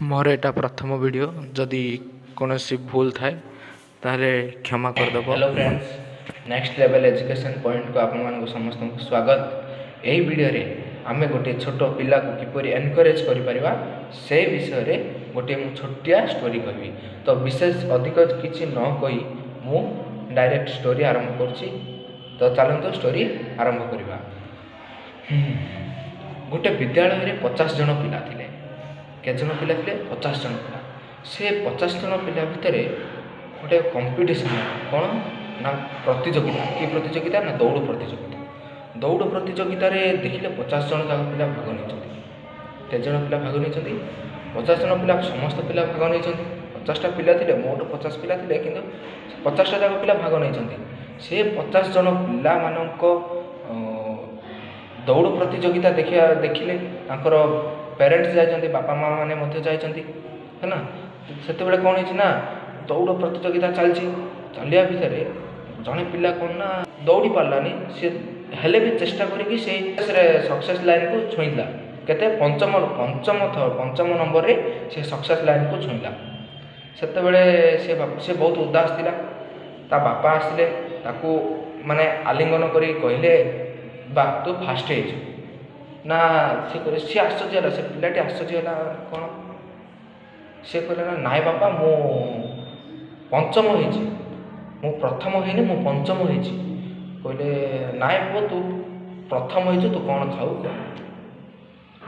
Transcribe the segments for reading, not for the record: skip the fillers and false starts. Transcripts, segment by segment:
ମୋର ଏଇଟା ପ୍ରଥମ ଭିଡ଼ିଓ। ଯଦି କୌଣସି ଭୁଲ ଥାଏ ତାହେଲେ କ୍ଷମା କରିଦେବ। Hello friends, next level education ପଏଣ୍ଟକୁ ଆପଣମାନଙ୍କୁ ସମସ୍ତଙ୍କୁ ସ୍ୱାଗତ। ଏହି ଭିଡ଼ିଓରେ ଆମେ ଗୋଟିଏ ଛୋଟ ପିଲାକୁ କିପରି ଏନକରେଜ୍ କରିପାରିବା ସେ ବିଷୟରେ ଗୋଟିଏ ମୁଁ ଛୋଟିଆ ଷ୍ଟୋରି କହିବି। ତ ବିଶେଷ ଅଧିକ କିଛି ନ କହି ମୁଁ ଡାଇରେକ୍ଟ ଷ୍ଟୋରି ଆରମ୍ଭ କରୁଛି। ତ ଚାଲନ୍ତୁ ଷ୍ଟୋରି ଆରମ୍ଭ କରିବା। ଗୋଟେ ବିଦ୍ୟାଳୟରେ 50 ଜଣ ପିଲା ଥିଲେ। କେତେ ଜଣ ପିଲା ଥିଲେ? 50 ଜଣ ପିଲା। ସେ 50 ଜଣ ପିଲା ଭିତରେ ଗୋଟେ କମ୍ପିଟିସନ୍ ହେଲା। କ'ଣ ନା ପ୍ରତିଯୋଗିତା। କି ପ୍ରତିଯୋଗିତା? ନା ଦୌଡ଼ ପ୍ରତିଯୋଗିତା। ଦୌଡ଼ ପ୍ରତିଯୋଗିତାରେ ଦେଖିଲେ 50 ଜଣ ଯାକ ପିଲା ଭାଗ ନେଇଛନ୍ତି। କେତେ ଜଣ ପିଲା ଭାଗ ନେଇଛନ୍ତି? 50 ଜଣ ପିଲା, ସମସ୍ତ ପିଲା ଭାଗ ନେଇଛନ୍ତି। 50ଟା ପିଲା ଥିଲେ, ମୋଟ 50 ପିଲା ଥିଲେ, କିନ୍ତୁ 50ଟା ଯାକ ପିଲା ଭାଗ ନେଇଛନ୍ତି। ସେ 50 ଜଣ ପିଲାମାନଙ୍କ ଦୌଡ଼ ପ୍ରତିଯୋଗିତା ଦେଖିଲେ ତାଙ୍କର ପ୍ୟାରେଣ୍ଟସ୍ ଯାଇଛନ୍ତି, ବାପା ମା' ମାନେ ମଧ୍ୟ ଯାଇଛନ୍ତି, ହେଲା। ସେତେବେଳେ କ'ଣ ହେଇଛି ନା ଦୌଡ଼ ପ୍ରତିଯୋଗିତା ଚାଲିଛି। ଚାଲିବା ଭିତରେ ଜଣେ ପିଲା କ'ଣ ନା ଦୌଡ଼ି ପାରିଲାନି। ସେ ହେଲେ ବି ଚେଷ୍ଟା କରିକି ସେଇ ସକ୍ସେସ୍ ଲାଇନ୍କୁ ଛୁଇଁଲା। କେତେ? ପଞ୍ଚମ ପଞ୍ଚମ ପଞ୍ଚମ ନମ୍ବରରେ ସେ ସକ୍ସେସ୍ ଲାଇନ୍କୁ ଛୁଇଁଲା। ସେତେବେଳେ ସେ ବହୁତ ଉଦାସ ଥିଲା। ତା ବାପା ଆସିଲେ, ତାକୁ ମାନେ ଆଲିଙ୍ଗନ କରି କହିଲେ, ବା ତୁ ଫାଷ୍ଟ ହେଇଛୁ। ନା ସେ କହିଲେ, ସିଏ ଆଶ୍ଚର୍ଯ୍ୟ ହେଲା, ସେ ପିଲାଟି ଆଶ୍ଚର୍ଯ୍ୟ ହେଲା। କ'ଣ ସେ କହିଲା? ନା ନାଇଁ ବାପା, ମୁଁ ପଞ୍ଚମ ହେଇଛି, ମୁଁ ପ୍ରଥମ ହେଇନି, ମୁଁ ପଞ୍ଚମ ହେଇଛି। କହିଲେ, ନାଇଁ ପୁଅ, ତୁ ପ୍ରଥମ ହେଇଛୁ, ତୁ କ'ଣ ଖାଉ କହ,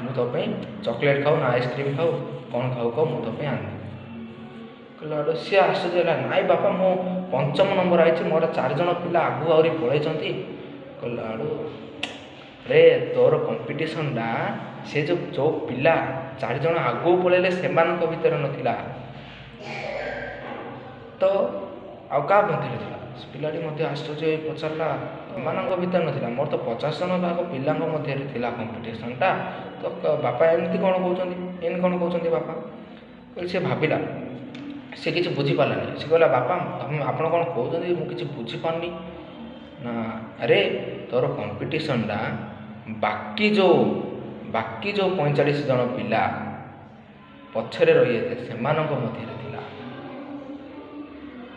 ମୁଁ ତୋ ପାଇଁ ଚକୋଲେଟ୍ ଖାଉ ନା ଆଇସ୍କ୍ରିମ୍ ଖାଉ, କ'ଣ ଖାଉ କହ, ମୁଁ ତୋ ପାଇଁ ଆଣିଦେବି। କହିଲା ବେଳକୁ ସିଏ ଆଶ୍ଚର୍ଯ୍ୟ ହେଲା। ନାଇଁ ବାପା, ମୁଁ ପଞ୍ଚମ ନମ୍ବର ଆଇଛି, ମୋର 4 ଜଣ ପିଲା ଆଗକୁ ଆହୁରି ପଳେଇଛନ୍ତି। କହିଲା ବେଳୁ, ରେ ତୋର କମ୍ପିଟିସନ୍ଟା ସେ ଯେଉଁ ପିଲା 4 ଜଣ ଆଗକୁ ପଳେଇଲେ ସେମାନଙ୍କ ଭିତରେ ନଥିଲା, ତ ଆଉ କାହା ମଧ୍ୟରେ ଥିଲା? ସେ ପିଲାଟି ମଧ୍ୟ ଆଶ୍ଚର୍ଯ୍ୟ ହୋଇ ପଚାରିଲା, ଏମାନଙ୍କ ଭିତରେ ନଥିଲା, ମୋର ତ 50 ଜଣ ଯାକ ପିଲାଙ୍କ ମଧ୍ୟରେ ଥିଲା କମ୍ପିଟିସନ୍ଟା, ତ ବାପା ଏମିତି କ'ଣ କହୁଛନ୍ତି, ଏମିତି କ'ଣ କହୁଛନ୍ତି ବାପା? କହିଲେ, ସେ ଭାବିଲା, ସେ କିଛି ବୁଝିପାରିଲାନି। ସେ କହିଲା, ବାପା ତମେ ଆପଣ କ'ଣ କହୁଛନ୍ତି, ମୁଁ କିଛି ବୁଝିପାରୁନି। ନା ଆରେ, ତୋର କମ୍ପିଟିସନ୍ଟା ବାକି ଯେଉଁ 45 ଜଣ ପିଲା ପଛରେ ରହିଯାଇଥିଲେ ସେମାନଙ୍କ ମଧ୍ୟରେ ଥିଲା।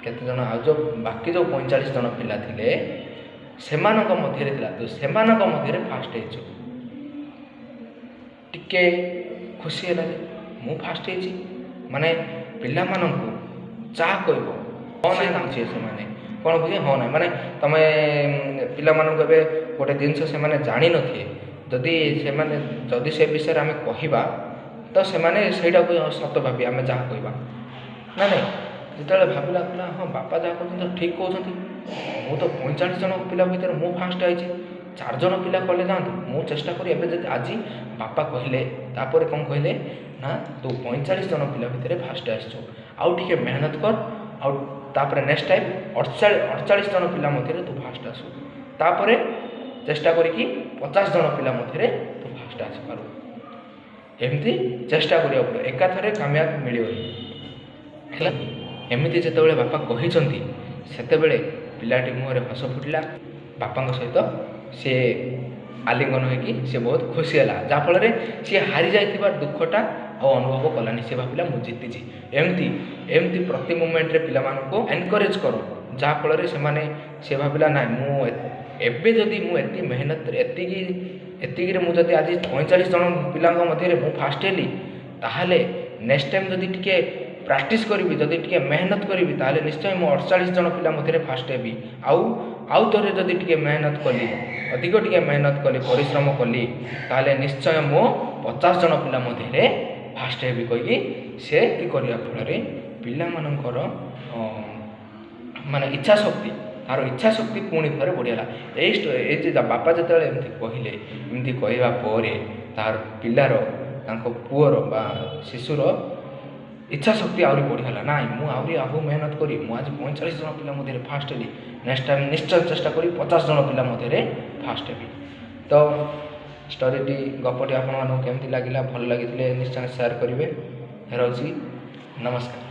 କେତେ ଜଣ? ଆଉ ଯେଉଁ ବାକି ଯେଉଁ 45 ଜଣ ପିଲା ଥିଲେ ସେମାନଙ୍କ ମଧ୍ୟରେ ଥିଲା। ତୁ ସେମାନଙ୍କ ମଧ୍ୟରେ ଫାଷ୍ଟ ହେଇଛୁ। ଟିକେ ଖୁସି ହେଲା ଯେ ମୁଁ ଫାଷ୍ଟ ହେଇଛି। ମାନେ ପିଲାମାନଙ୍କୁ ଯାହା କହିବ ହଁ ନାହିଁ ତାଙ୍କୁ ସେମାନେ କ'ଣ ବୁଝେ ହଁ ନାହିଁ। ମାନେ ତମେ ପିଲାମାନଙ୍କୁ ଏବେ ଗୋଟେ ଜିନିଷ ସେମାନେ ଜାଣିନଥିବେ, ଯଦି ସେମାନେ ଯଦି ସେ ବିଷୟରେ ଆମେ କହିବା ତ ସେମାନେ ସେଇଟାକୁ ସତ ଭାବି ଆମେ ଯାହା କହିବା ନା ନାଇଁ। ଯେତେବେଳେ ଭାବିଲା, କହିଲା, ହଁ ବାପା ଯାହା କହୁଛନ୍ତି ତ ଠିକ୍ କହୁଛନ୍ତି, ମୁଁ ତ 45 ଜଣ ପିଲା ଭିତରେ ମୁଁ ଫାଷ୍ଟ ଆଇଛି, 4 ଜଣ ପିଲା କଲେ ଯାଆନ୍ତୁ, ମୁଁ ଚେଷ୍ଟା କରି ଏବେ ଯଦି ଆଜି ବାପା କହିଲେ। ତାପରେ କ'ଣ କହିଲେ ନା ତୁ 45 ଜଣ ପିଲା ଭିତରେ ଫାଷ୍ଟ ଆସିଛୁ, ଆଉ ଟିକେ ମେହନତ କର, ଆଉ ତାପରେ ନେକ୍ସଟ ଟାଇମ୍ 48 ଜଣ ପିଲା ମଧ୍ୟରେ ତୁ ଫାଷ୍ଟ ଆସୁ, ତାପରେ ଚେଷ୍ଟା କରିକି 50 ଜଣ ପିଲା ମଧ୍ୟରେ ତୁ ଫାଷ୍ଟ ଆସିପାରୁ। ଏମିତି ଚେଷ୍ଟା କରିବାକୁ ପଡ଼ିବ, ଏକାଥରେ କାମୟାବ ମିଳିବନି, ହେଲା। ଏମିତି ଯେତେବେଳେ ବାପା କହିଛନ୍ତି ସେତେବେଳେ ପିଲାଟି ମୁହଁରେ ହସ ଫୁଟିଲା। ବାପାଙ୍କ ସହିତ ସେ ଆଲିଙ୍ଗନ ହୋଇକି ସେ ବହୁତ ଖୁସି ହେଲା, ଯାହାଫଳରେ ସିଏ ହାରି ଯାଇଥିବା ଦୁଃଖଟା ଆଉ ଅନୁଭବ କଲାନି। ସେ ଭାବିଲା ମୁଁ ଜିତିଛି। ଏମିତି ଏମିତି ପ୍ରତି ମୁମେଣ୍ଟରେ ପିଲାମାନଙ୍କୁ ଏନକରେଜ୍ କର, ଯାହାଫଳରେ ସେମାନେ ସେ ଭାବିଲା, ନାଇଁ ମୁଁ ଏବେ ଯଦି ମୁଁ ଏତିକି ମେହନତରେ ଏତିକିରେ ମୁଁ ଯଦି ଆଜି 45 ଜଣ ପିଲାଙ୍କ ମଧ୍ୟରେ ମୁଁ ଫାଷ୍ଟ ହେଲି, ତାହେଲେ ନେକ୍ସଟ ଟାଇମ୍ ଯଦି ଟିକେ ପ୍ରାକ୍ଟିସ୍ କରିବି, ଯଦି ଟିକେ ମେହନତ କରିବି, ତାହେଲେ ନିଶ୍ଚୟ ମୁଁ 48 ଜଣ ପିଲା ମଧ୍ୟରେ ଫାଷ୍ଟ ହେବି। ଆଉ ଥରେ ଯଦି ଟିକେ ମେହନତ କଲି, ଅଧିକ ଟିକେ ମେହନତ କଲି, ପରିଶ୍ରମ କଲି, ତାହେଲେ ନିଶ୍ଚୟ ମୁଁ 50 ଜଣ ପିଲା ମଧ୍ୟରେ ଫାଷ୍ଟ ହେବି କହିକି ସେ କରିବା ଫଳରେ ପିଲାମାନଙ୍କର ମାନେ ଇଚ୍ଛା ଶକ୍ତି, ତାର ଇଚ୍ଛା ଶକ୍ତି ପୁଣି ଥରେ ବଢ଼ିଗଲା। ଏଇ ଯେ ବାପା ଯେତେବେଳେ ଏମିତି କହିଲେ, ଏମିତି କହିବା ପରେ ତାର ପିଲାର, ତାଙ୍କ ପୁଅର ବା ଶିଶୁର ଇଚ୍ଛା ଶକ୍ତି ଆହୁରି ବଢ଼ିଗଲା। ନାଇଁ, ମୁଁ ଆହୁରି ଆଗକୁ ମେହନତ କରି ମୁଁ ଆଜି 45 ଜଣ ପିଲା ମଧ୍ୟରେ ଫାଷ୍ଟ ହେଲି, ନେକ୍ସଟ ଟାଇମ୍ ନିଶ୍ଚୟ ଚେଷ୍ଟା କରି 50 ଜଣ ପିଲା ମଧ୍ୟରେ ଫାଷ୍ଟ ହେବି। ତ ଷ୍ଟୋରିଟି, ଗପଟି ଆପଣମାନଙ୍କୁ କେମିତି ଲାଗିଲା? ଭଲ ଲାଗିଥିଲେ ନିଶ୍ଚୟ ସେୟାର କରିବେ। ରହୁଛି, ନମସ୍କାର।